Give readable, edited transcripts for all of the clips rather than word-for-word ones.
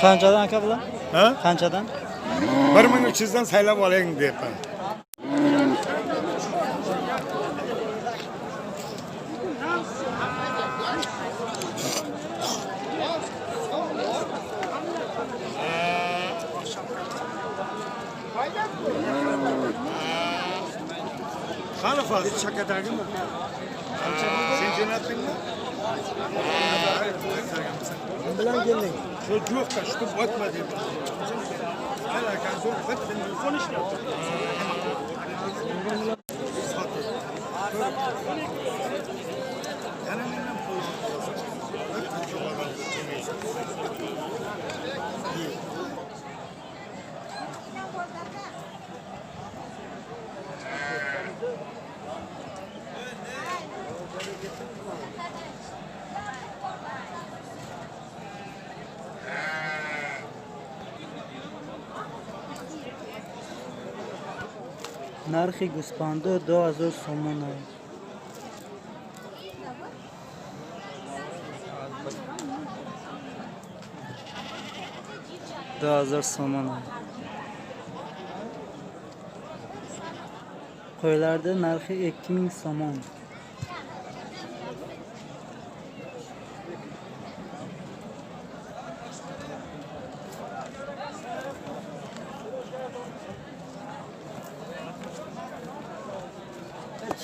Qanchadan, aka, bular? Ha? Qanchadan? 1300 dan saylab oling deyapman. Qani hozir chakadagimi? Sen jo'natdingmi? Kim bilan kelding? Shu yo'qqa shutib o'tma deb. Ana aka, zo'r bitta telefon ishlayapti. Yana mendan pul. Нархи гӯспандо 2000 сомон аст. 2000 сомон аст. Qo'ylarda нархи 2000 сомон.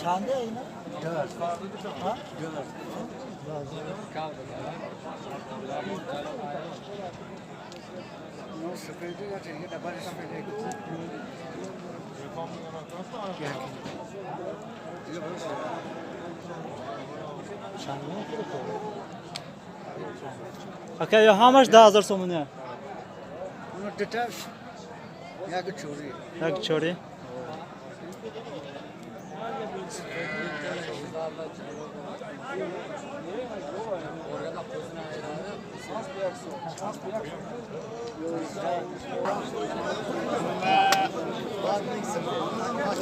Чанде ина? Ha? Чанде? Ака, ё ҳамаш 10 000 сомони? Як чори. Як чори.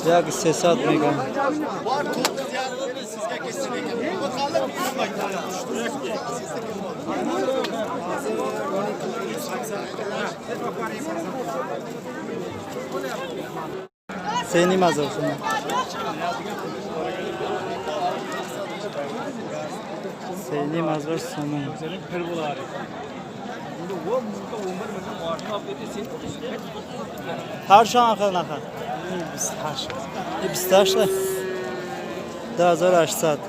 Як сесад мегам. 3,5 ҳазор сомон. 3,5 ҳазор сомон. Ҳаршон хел наха? 28. 28, 2800.